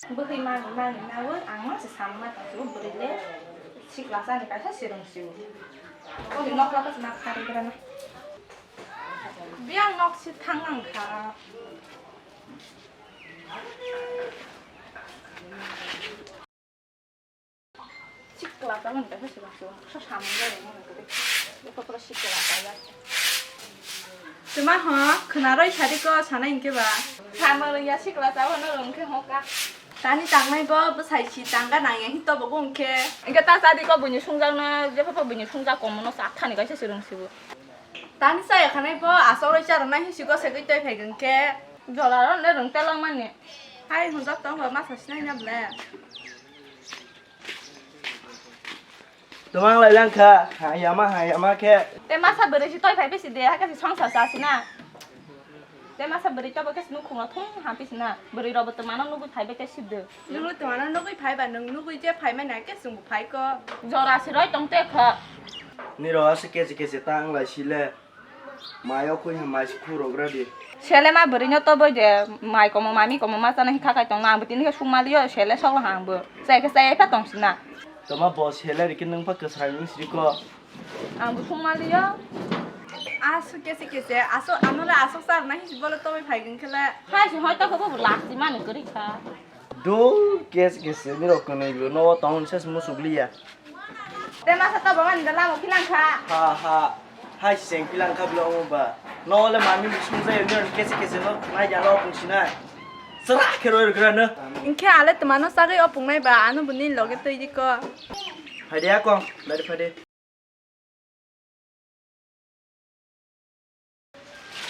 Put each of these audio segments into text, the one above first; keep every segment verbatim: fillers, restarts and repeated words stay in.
Bwkhwi mani mani nawi ang ma se samung ma tong sibo bwrwi le sikla chani kaisa se rwng sibo. Ori nokla kaisa na khari grana. Biyang nok si thang ang kha. Sikla ta man ta se ba so samung ja rwng ma kare. Bwkha pura sikla ta ya. Tuma ho khna roi sadi ko sana inke ba. Samung ya sikla ta ho no rwng khe ho ka. Tani tangnai bo bwsai si tangga nangya hito bo gong khe. Inke ta sadi ko buini sungjak no jepho pho buini sungjak komo no sa thani kaisa se rwng sibo. Tani saya khanai bo aswk roi charwna hisi go segwi tei phai gong khe. Jora ro le rwng telak mani. Hai hunjak tong ba masa sinai na ble. Twmang lai lang kha, ha yama ha yama khe. Te masa bwrwi si toi phai bisi de, ha khe si songsa sa sina. Te masa bwrwi tobo khe si nukhung rok thung ha bisi na. Bwrwi rok bo twmano nugwi phai bai te sibdo. Nungwi twmano nugwi phai ba, nwng nugwi je phai mani khe chwng bo phai ko. Jora si roi tong te kho. Niro ase kesi kesi tang lai si le. Mai o khui ha mai si khu rok ra di. Sele ma bwrwi no toboi de, mai komo mami komo ma chana hi kha kai tong na, ang bo tini khe sung mali o, sele sok la ha ang bo. Chai khe chai pha tong sina. Toma bo sele ri khe nung pha kwsai wng sri ko. Ang bo sung mali o. Aswk kesi kesi, aswk ano le aswk char na hi si bole toboi phai gong khe le. Hai si hoi to khe bo lak si mani kwrwi kha. Do kes kes ni rok kwnwi bo no tong ses musuk liya. Te masa to baman da lamo kilang kha. Ha ha. Hai seng kilang kha blo mo ba. No le mami sung jai ni kes kes no nai ja lo pung sinai. Sra khe roi rok ra no. Inke ale tuma no sagai opung nai ba ano buni loge twi di ko. Phai de akong, lari phai de.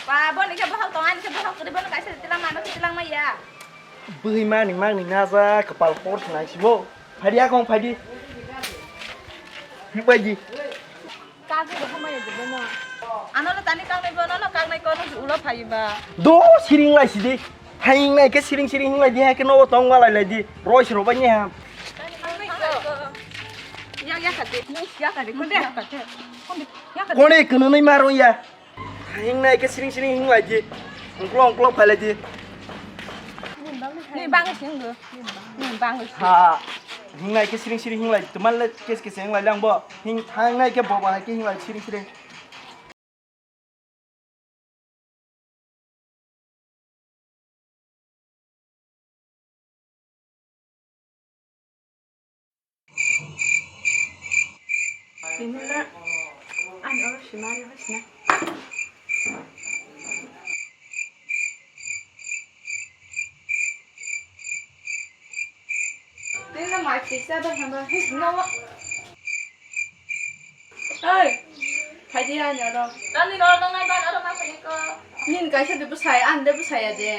Ba, bo ni khe bohok tong, ani khe bohok kwrwi, bono kaisa tilang mano, tilang maya. Bwrwi mani, mani naja, kwpal hor khnai sibo. Phai di, akong phai di. Phai di. Kagwi bo hamaya di bono. Ano le tani kagnai bono, no kagnai kono ulo phai ba. Do siring lai sidi. Haing nai khe siring siring hinglai di, hai khe nogo tong walai lai di. Roi se robai ni ham. Yak yak kha di, yak kha di, konde yak kha di. Konde yak kha di. Kone kwnwi ma rong ya. Haing nai khe siring siring hinglai di. Ungklo ungklo phailai di. Ni bangwi sing do. Ni bangwi sing. Ha. Hinglai khe siring siring hinglai. Tumal le kes kes hinglai lang bo. Hing thang nai khe boba hai khe hinglai siring siring. Tini le ani oro simari hai sina. Tini le mai kisa da hamba his no. Oi, phaidi ani oro. Nani oro tongnai ban oro ma phaidi ko. Nin kaisa de bwsai, an de bwsai ya de.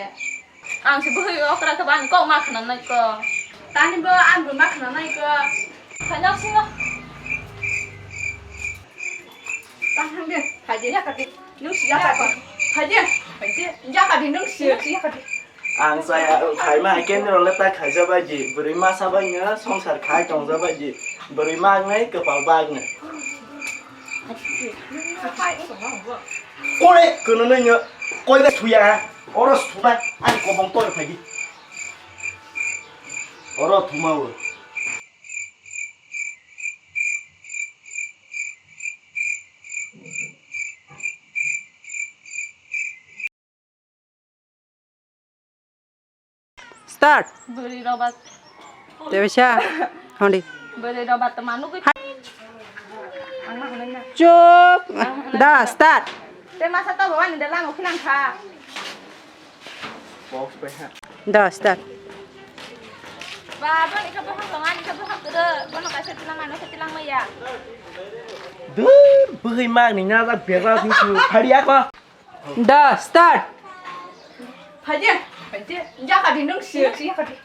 Ang se bwhwi okra khe ban kok ma khna nai ko. Tani bo an bo ma khna nai ko. Phainok singo. Tang thang de, phaidi ya kati. Nung si ya kati. Phaidi, phaidi. Ya kati nung si, si ya kati. Ang chaya, khaima hai kendro le ta khaija bai di, bwrwi masa bai no songsar khai tongja bai di, bwrwi mak nai kwpal bak nai. Kore, kono nai no, koi bai thuya ha, oro thumai, ang kobong tor phai di. Oro thuma o. Start. Bwrwi roba. Tebisa. Hondi. Bwrwi roba to manu gwi. Chup. Da, start. Te masa to bawani da lamo khilang kha. Da, start. Ba, boni kha bohang tong, ani kha bohang kwrwi. Bono kaisa tilang, ano kha tilang maya. Dur, bwhwi mak ni na jak bera thing su. Phari ako. Da, start. Phaidi, phaidi. Yakadi nung si, si yakadi.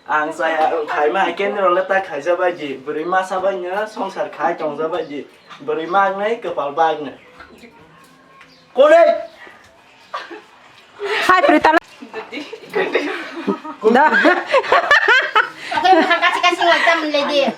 Ang chaya, khaima hai kendro le ta khaija bai di. Bwrwi masa bai no songsar khai tongja bai di. Bwrwi mak nai kwpal bak nai. Kore. Hai, Prita. Da. Kasi kasi wajah menjadi.